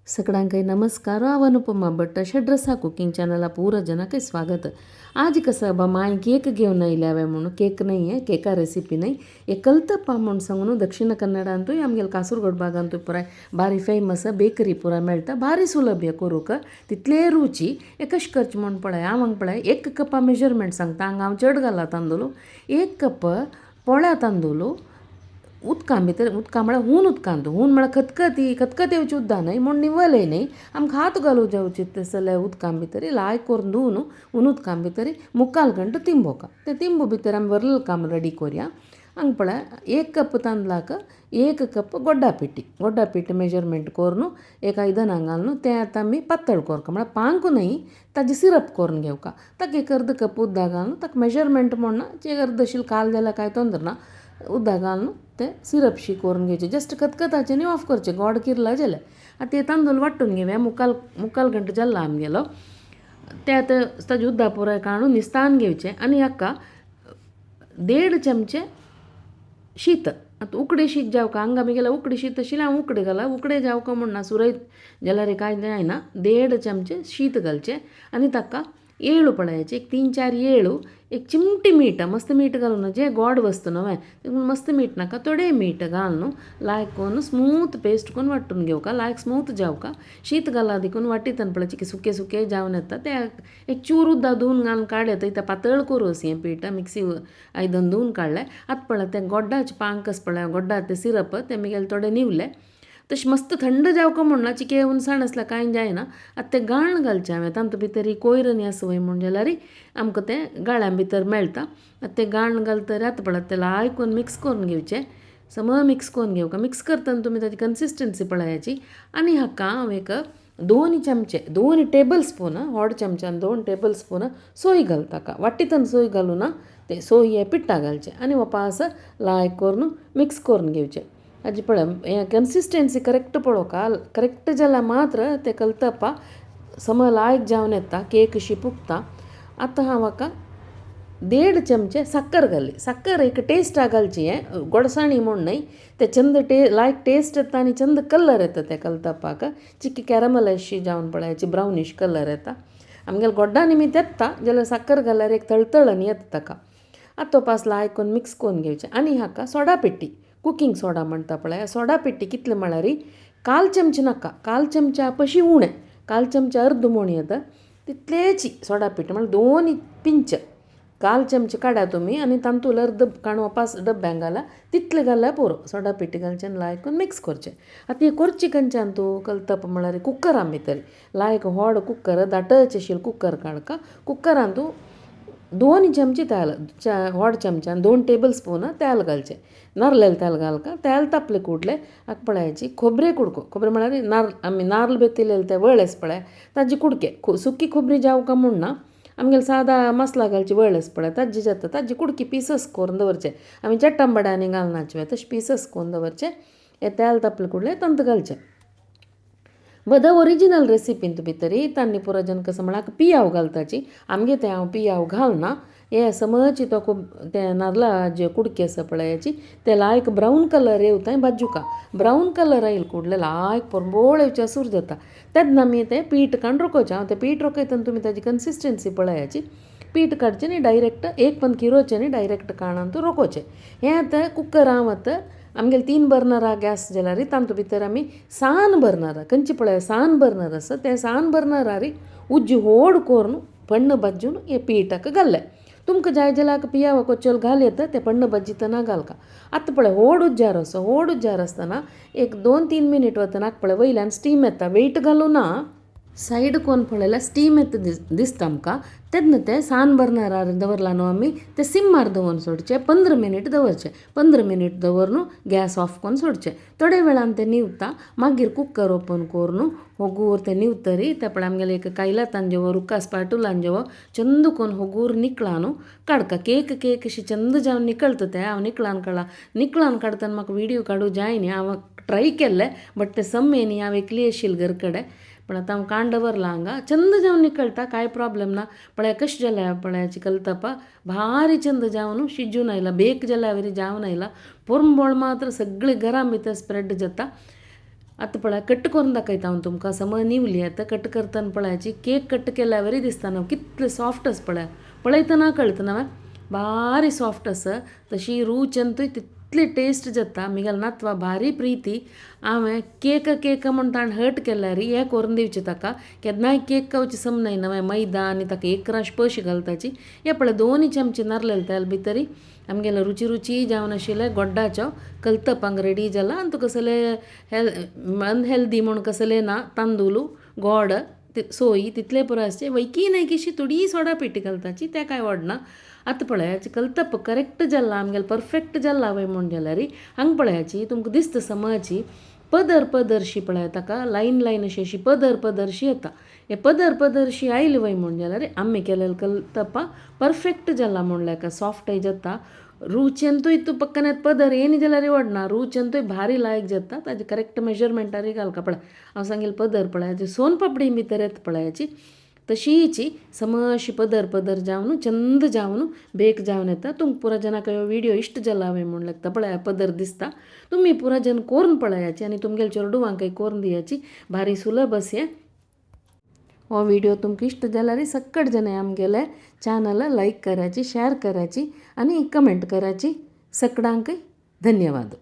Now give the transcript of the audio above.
सगळ्यांक नमस्कार. हांव अनुपमा भट, षड्रसा कुकिंग चॅनला पूरा जनाक स्वागत. आज कसं बा माय केक घेऊन आयल्या म्हणून केक नाही आहे, केका रेसिपी नाही, हे कल्तप्पा म्हूण सांगून दक्षिण कन्नडांतूय आमगेले कासरगोड भागांतूय पुराय भारी फेमस बेकरी पुराय मेळटा. भारी सुलभ हे करूंक, तितले रुची. हे कशें करचें म्हूण पळय. हांव हांगा पळय एक कपा मेजरमेंट सांगता. हांगा हांव चड घाला तांदूळ. एक कप पोळ्या तांदूळ उदकां भितर, उदकां म्हळ्यार हून उदकांत, हून म्हळ्यार खतखती खतखत येवची उद्दां न्हय म्हूण निवलय न्हय, आमकां हात घालूं जावचे तसल्या उदकां भितर लायक करून धुवन हून उदकां भितर मुक्काल घंटो तिंबोवका. ते तिंबू भितर आमी व्हरल काम रेडी करुया. हांगा पळय, एक कप तांदळाक एक कप गोड्डा पिठी, गोड्डा पीठ मेजरमेंट करून एक आयदनां घालून तें आतां आमी पातळ करका, म्हळ्यार पांक न्हय, ताजें सिरप करून घेवका. ताका एक अर्द कप उदक घालून, ताका मेजरमेंट म्हण ना, अर्द शील काल जाल्यार कांय तोंदर ना, उदक घालून तें सिरप शी करून घेवचें. जस्ट खतखताचें आनी ऑफ करचें, गोड किरला जाल्यार. आतां तें तांदूळ वांटून घेवया. मुखाल मुखाल घंटो जाल्लो आमगेलो. तें आतां ताजें उदक पुराय काडून निस्तान घेवचें आनी हाका 1.5 चमचे शीत. आतां उकडें शीत जावका, हांगा आमगेलें उकडें शीत आशिल्लें, हांव उकडें घाला. उकडें जावका म्हूण ना, सुरय जाल्यार कांय जायना. 1.5 चमचे शीत घालचें आनी ताका येळू पळयाचे, एक 3-4 येळू, एक चिमटी मीठ. मस्त मीठ घालून, जें गोड वस्तू न्हय, मस्त मीठ नाका, थोडें मीठ घालून लायक करून स्मूथ पेस्ट करून वांटून घेवका. लायक स्मूथ जावका. शीत घाला देखून वांटीतान पळय की सुकें सुकें जावन येता. तें एक चूर उदक धुवन घालून काडलें थंय तें पातळ करूं अशें हें पीठ मिक्सी आयदन धुवन काडलें. आतां पळय तें गोड्डाचें पांक आसा पळय, गोड्डा तें सिरप तें मागीर थोडें निवलें. तशें मस्त थंड जावका म्हूण ना, चिके हुनसाण आसल्यार कांय जायना. आतां तें गाळण घालचें हांवें, तातूंत भितर कोयर आनी आसा वय म्हूण जाल्यार आमकां तें गाळ्यां भितर मेळटा. आतां तें गाळण घालतरी आतां पळय तें लायक करून मिक्स करून घेवचें, सम मिक्स करून घेवका. मिक्स करतना तुमी ताची कन्सिस्टन्सी पळयाची. आनी हाका हांव एक 2 चमचे, 2 टेबल स्पून, व्हड चमच्यान 2 टेबल स्पून सोय घालता. ताका वाटींतल्यान सोय घालूं ना, ते सोय हे पिट्टा घालचें आनी वापास लायक करून मिक्स करून घेवचें. हाजी पळय कन्सिस्टन्सी करेक्ट पळोवका. करेक्ट जाल्यार मात्र तें कलतप्पा सम लायक जावन येता, केक अशी पुगता. आतां हांव हाका 1.5 चमचे साकर घाली. साकर एक टेस्टाक घालची, हें गोडसाणी म्हूण न्हय. तें चंद लायक टेस्ट येता आनी चंद कलर येता त्या कलतप्पाक. चिकी कॅरमल अशी जावन पळयाची ब्रावनीश कलर येता. आमगेले गोड्डा निमित्त येता जाल्यार साकर घाल्यार एक तळतळ आनी येता ताका. आतां तो पास लायक करून मिक्स करून घेवचें. आनी हाका सोडा पेटी, कुकींग सोडा म्हणटा पळय, सोडा पेटी कितले म्हळ्यार काल चमचे नाका, काल चमच्या पशी उणें, काल चमचे अर्द म्हूण येता तितलेची सोडा पेटी, म्हळ्यार 2 पिंच. काल चमचे काडा तुमी आनी तांतूल अर्द काणवा पास डब्यांक घाला, तितले घाल्यार पुरो. सोडा पेटी घालचें आनी लायक करून मिक्स करचें. आतां हें करचें खंयच्यान तूं कलतप म्हळ्यार कुकरान भितर लायक व्हड कुकर, दाटच आशिल्लें कुकर काडका. कुकरान तूं 2 चमचे तेल, व्हड चमच्यान 2 टेबल स्पून तेल घालचें, नारलेलें तेल घालका. तेल तापलें कुडलें हाका पळयाची खोबरे कुडको. खोबरें म्हळ्यार नार्ल, आमी नार्ल बेतिल्लें तें वळेस पळय ताजी कुडके. सुकी खोबरी जावका म्हूण ना, आमगेले सादा मसला घालची वळेस पळय ताजी जाता, ताजी कुडकी पिसस करून दवरचे. आमी चट्टंबड्यांनी घालनाचे तशें पिसस करून दवरचे. हें तेल तापलें कुडलें तांत घालचें. बद ओरिजिनल रेसिपींत भितर तांणी पुरो जन कसो म्हळ्यार पियाव घालताची, आमगे तें हांव पियाव घालना. हे समज तो खूब तें नारला जे कुडके आसा पळयाची ते लायक ब्रावन कलर येवता भाजुका. ब्रावन कलर आयल कुडले लायक पोरबोळ येवचे सूर जाता तेन्ना आमी तें पीठ काडून रोखोवचें. हांव तें पीठ रोखयतना तुमी ताजी कन्सिस्टन्सी पळयाची. पीठ काडचें न्ही डायरेक्ट, एक पण किरोचें न्ही डायरेक्ट काणान तूं रोखोवचें. हें आतां कुकर हांव आतां आमगेले 3 बर्नरां गॅस जाल्यार तातूंत भितर आमी सान बर्नरां, खंयचे पळय सान बर्नर आसा ते सान बर्नरार उज्ज व्हड करून पण्ण भाजून हें पीठाक घाल्लें. तुमकां जाय जाल्यार पियाव कोचोल घाल येता तें पण्ण भाजितना घालका. आतां पळय व्हड उज्जार आसा, व्हड उज्जार आसतना एक 2-3 मिनीट वतना पळय वयल्यान स्टीम येता. वेट घालूं ना, सायड कोन पळयल्यार स्टीम येता दिसता आमकां. तेन्ना तें सान बर्नरार दवरला न्हू आमी तें सिम्मार दवरून सोडचें, 15 मिनीट दवरचें. 15 मिनीट दवरून गॅस ऑफ करून सोडचें. थोडे वेळान तें निवता. मागीर कुकर ओपन करून होगूर तें निवतरी तें पळय आमगेलें एक कायलातान जेवो रुका स्पॅटुलान जेवो चंद कोन होगूर निकळा न्हू काडका. केक केक अशी चंद जावन निकळता तें. हांव निकळान काडला, निकळान काडटना म्हाका व्हिडियो काडूं जाय न्ही, हांव ट्राय केल्लें बट तें सम्मे न्ही, हांव एकली आशिल्लें घर कडेन. पण आतां हांव काण दवरलां हांगा, चंद जावन निकळटा, कांय प्रॉब्लम ना. पळय कशें जाल्या पळयाची कलतपा भारी चंद जावन शिजून आयला, बेक जाल्या वरी जावन आयला. पोरंबोळ मात्र सगळे घरां भितर स्प्रेड जाता. आतां पळय कट करून दाखयता हांव तुमकां. समज निवली आतां कट करतना पळयाची केक कट केल्या वरी दिसता न्हू, कितले सॉफ्ट आसा पळय, पळयतना कळटा न्हू, भारी सॉफ्ट आसा. तशी रुचंतूय तितली टेस्ट जाता. मिगेल नातवा भारी प्रीती, हांवें केक केक म्हूण ताणें हर्ट केल्यार हे करून दिवचें ताका. केन्नाय केक खावची समनाय न्हय, मैदा आनी ताका एक राश पयशे घालताची. हे पळय 2 चमचे नारलेले तेल भितरी आमगेलो रुची रुची जावन आशिल्ले गोड्डाचो कलतप हांगा रेडी जाला. आनी तुका कसले अनहेल्दी म्हूण कसले ना, तांदूळ गोड सोय तितले पुरो आसचे. वैकी न्हय थोडी सोडा पिठी घालताची, तें कांय व्हडना. आतां पळयाची कलतप करेक्ट जाला आमगेले, परफेक्ट जाला वय म्हूण जाल्यार हांगा पळयाची तुमकां दिसता समची पदर पदरशी पळय, ताका लायन लायन अशी अशी पदर पदरशी येता. हे पदर पदरशी आयली वय म्हूण जाल्यार आमी केलेले कलतप्पा परफेक्ट जाला म्हणल्यार सॉफ्टय जाता. रुचेंतूय तूं पक्कन पदर येयना जाल्यार व्हडना, रुचेंतूय भारी लायक जाता. ताजे करेक्ट मेजरमेंटार घालका. पळय हांव सांगेल पदर पळयाची सोन पापडी भितर येता पळयाची तशीची समशी पदर पदर जावन चंद जावन बेक जावन येता. तुमकां पुरा जनाक ह्यो व्हिडियो इश्ट जाला वय म्हूण लागता. पळया पदर दिसता, तुमी पुरा जन कोरून पळयाची आनी तुमगेले चेडवांकय कोरून दियाची, भारी सुलभ अशें. हो व्हिडियो तुमकां इश्ट जाल्यार सक्कड जन आमगेले चॅनल लायक करायची, शेअर करायची आनी कमेंट करायची. सकडांकय धन्यवाद.